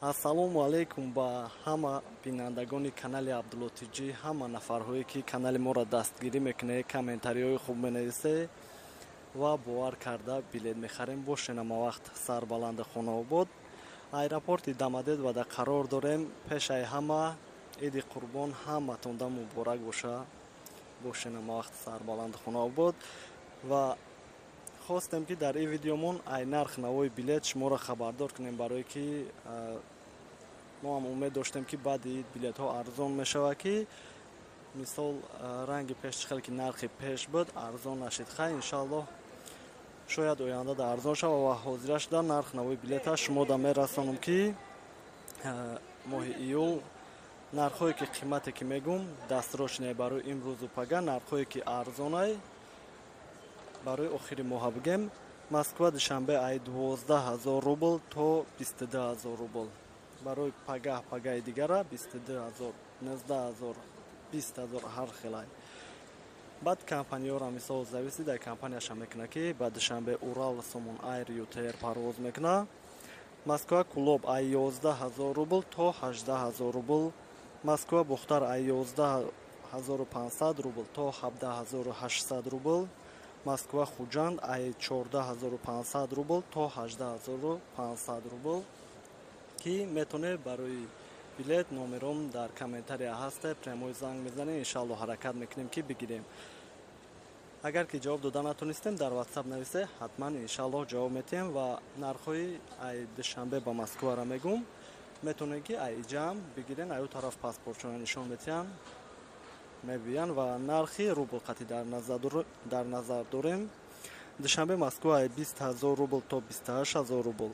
Ассалому алайкум ба ҳама бинандагони канали Абдулло ТЖ, ҳама нафарҳое, ки канали моро дастгирӣ мекунед, комментариҳои хуб менависед ва бовар карда билет мехарем. Бошен ҳама вақт сарбаланди хонаобод. Аэропорти Домодедово қарор дорем. Пешаи ҳама Иди Қурбон ҳаматонда муборак боша. Бошен ҳама вақт сарбаланди хонаобод. Ва хостем, ки дар ин видеомон ай нарх навои билет шуморо хабардор кунем, барое ки мо ҳам умед доштем, ки баъди ид билетҳо арзон мешавад, ки мисол ранги пеш, чӣ хел ки нархи пеш буд, арзон нашид. Хай, иншааллоҳ, шояд оянда да арзон шава. Ва ҳозира шуда нарх навои билета шумо да мерасонам, ки моҳи июл нархҳое ки қимате ки мегум, дастрочне барои имрӯзу пага, нархҳое ки арзонай барои охири моҳа бигем. Москва Душанбе ай 12 000 рубл то 22 000 рубл. Барои пагаҳ, пагаи дигара 22 000, 19 000, 20 000, ҳар хелай. Баъд компанияро мисол зависит дар компанияша мекуна, ки ба Душанбе Урал, Сомон Айр, ЮТР парвоз мекуна. Москва Кулоб ай 11 000 рубл то 18 000 рубл. Москва Бохтар ай 11 500 рубл то 17 800 рубл. Москва Хуҷанд ай 14 500 рубл то 18 500 рубл. Ки метавонед барои билет, номером дар комментария ҳаста, прямой занг мезанем, иншаалло, ҳаракат мекунем, ки бигирем. Агар ки ҷавоб дода натонистем, дар Ватсап нависе, ҳатман, иншааллоҳ, ҷавоб метиҳем. Ва нархҳои ай Душанбе ба Москвара мегум. Метавонед, ки ай иҷаам бигирен, ай ӯ тараф паспортшона нишон метиҳанд, мебиёянд. Ва нархи рубл қатъи дар назар дорем. Душанбе Москва ай 20 000 рубл то 28 000 рубл.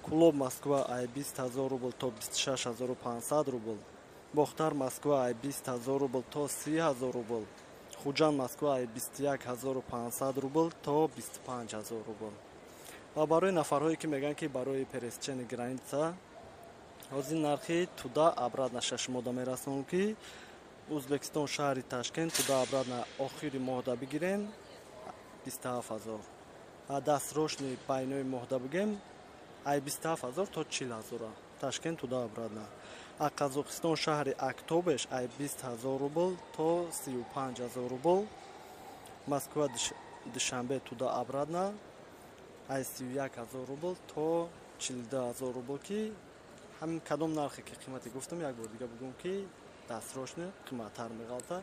Кулоб Москва ай 20 000 рубл то 26 500 рубл. Бохтар Москва ай 20 000 рубл то 30 000 рубл. Хуҷанд Москва ай 21 500 рубл то 25 000 рубл. Ва барои нафарҳое, ки мегӯянд, ки барои пересечение граница, ҳозир нархи туда обратно шашмода мерасонам, ки Ӯзбекистон, шаҳри Ташкент, туда обратно охири моҳда бигирем, 27 000. Дастрочный байнои моҳда бигем, ай 27 000 то 40 000, Ташкент туда обратно. А Қазоқистон, шаҳри Актобеш, ай 20 000 рубл то 35 000 рубл. Москва Душанбе туда обратно ай 31 000 рубл то 42 000 рубл. Ки ҳамин кадом нархе ки қимате гуфтам, як бор дига бигӯм, ки дастрочный қиматтар меғалта.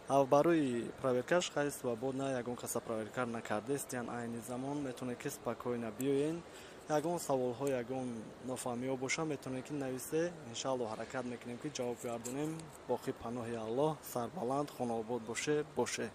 Барои проверкаш хай свободно, ягон каса проверка накардестиян айни замон. Метавонед, ки спокойно биёен. Ягон саволҳо, ягон нофаҳмиҳо боша, метавонед, ки нависе, иншаалло, ҳаракат мекунем, ки ҷавоб гардонем. Боқӣ паноҳи Аллоҳ, сарбаланд, хонаобод боше.